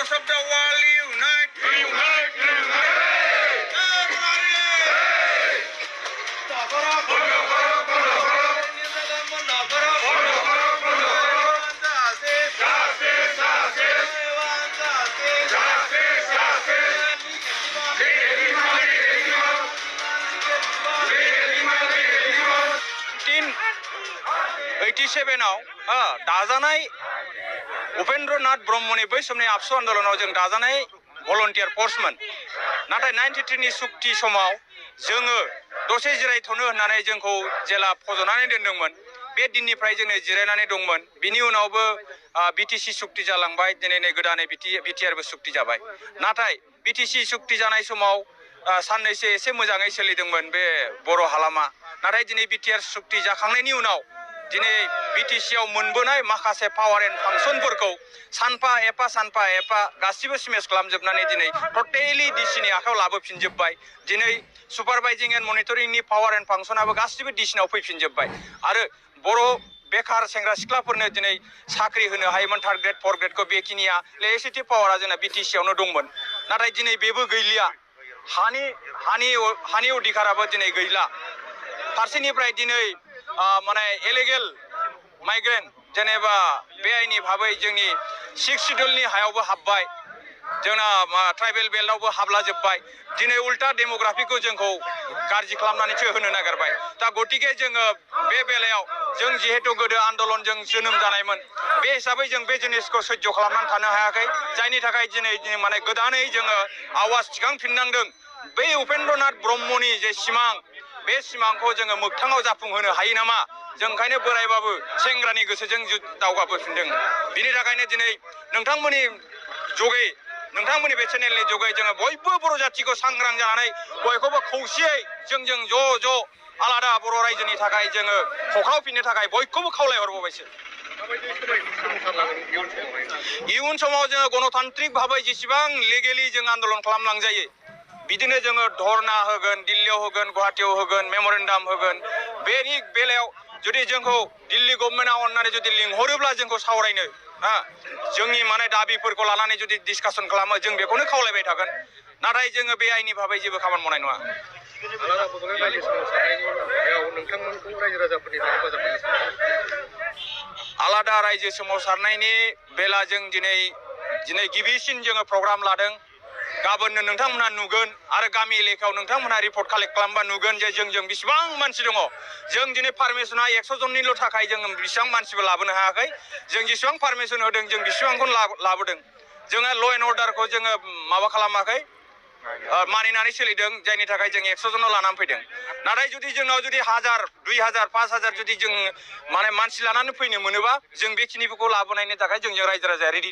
members of the world unite. Unite, दाजानाय उपेन्द्रनाथ ब्रह्मनि बै समनि आबसु आन्दोलनाव जों दाजानाय भलन्टियार फर्समोन नाथाय 93 नि सुक्ति समाव जोङो दसे जिरायथ'नो होननानै जोंखौ जेला फज'नानै दोनदोंमोन बे दिननिफ्राय जोङो जिरायनानै दंमोन बिनि उनावबो बिटिसि सुक्ति जालांबाय दिनै नै गोदानै बिटिआरबो सुक्ति जाबाय नाथाय बिटिसि सुक्ति जानाय समाव साननैसो एसे मोजाङै सोलिदोंमोन बे बर' हालामा नाथाय दिनै बिटिआर सुक्ति जाखांनायनि उनाव दिनै बिटिसिआव मोनबोनाय माखासे पावार एन्ड फांसनफोरखौ सानफा एफा गासिबो स्मेश खालामजोबनानै दिनै टटेलि डिसिनि आखायाव लाबोफिनजोब्बाय दिनै सुपारभाइजिं एन्ड मनिटरिंनि पावार एन्ड फांसनाबो गासिबो डिसिनाव फैफिनजोब्बाय आरो बर' बेकार सेंग्रा सिख्लाफोरनो दिनै साख्रि होनो हायोमोन थार्ड ग्रेड फर्थ ग्रेडखौ बेखिनिया लेजिस्लेटिभ पावारा जोंना बिटिसिआवनो दंमोन नाथाय दिनै बेबो गैलिया हानि अधिकाराबो दिनै गैला फारसेनिफ्राय दिनै माने इलिगेल माइग्रेन्ट जेनेबा बेआइनि भाबै जोंनि 6 शिड्युलनि हायावबो हाबबाय जोंना ट्राइबेल बेल्टआवबो हाबलाजोब्बाय दिनै उल्टा डेमोग्राफिखौ जोंखौ गाज्रि खालामनानैसो होनो नागिरबाय दा गतिके जोङो बे बेलायाव जों जिहेतु गोदो आन्दलनजों जोनोम जानायमोन बे हिसाबै जों बे जिनिसखौ सैज्य खालामनानै थानो हायाखै जायनि थाखाय दिनै माने गोदानै जोङो आवाज थिखांफिननांदों बै उपेन्द्रनाथ ब्रह्मनि जे सिमां बे सिमांखौ जोङो मोगथाङाव जाफुंहोनो हायो नामा जों ओंखायनो बोरायबाबो सेंग्रानि गोसोजों दावगाबोफिनदों बिनि थाखायनो दिनै नोंथांमोननि जगै नोंथांमोननि बे चेनेलनि जगै जोङो बयबो बर' जाथिखौ सांग्रां जानानै बयखौबो खौसेयै जोंजों ज' आलादा बर' रायजोनि थाखाय जोङो हख्रावफिननो थाखाय बयखौबो खावलायहरबावबायसो इयुन समाव जोङो गणतान्त्रिक भाबै जेसेबां लिगेलि जों आन्दलन खालामलांजायो बिदिनो जोङो धरना होगोन दिल्लीयाव होगोन गुवाहाटीयाव होगोन मेम'रेन्डाम होगोन बेनि बेलायाव जुदि जोंखौ दिल्ली गभर्नमेन्टआ अननानै जुदि लिंहरोब्ला जोंखौ सावरायनो जोंनि माने दाबिफोरखौ लानानै जुदि डिसकासन खालामो जों बेखौनो खावलायबाय थागोन नाथाय जोङो बे आइनि भाबै जेबो खामानि मावनाय नङा आलादा रायजो सोमावसारनायनि बेला जों दिनै गिबिसिन जोङो प्रग्राम लादों गाबोननो नोंथांमोनहा नुगोन आरो गामि एलेकायाव नोंथांमोनहा रिपर्ट कालेक्ट खालामबा नुगोन जे जोंजों बेसेबां मानसि दङ जों दिनै पारमिसना 100 जननिल' थाखाय जों बेसेबां मानसिबो लाबोनो हायाखै जों जेसेबां पारमिसन होदों जों बेसेबांखौनो लाबोदों जोङो ल' एन्ड अर्डारखौ जोङो माबा खालामाखै मानिनानै सोलिदों जायनि थाखाय जों 100 जनाव लानानै फैदों नाथाय जुदि जोंनाव जुदि 1000 2000 5000 जुदि जों माने मानसि लानानै फैनो मोनोबा जों बेखिनिफोरखौ लाबोनायनि थाखाय जोंजों रायजो राजाया रेडि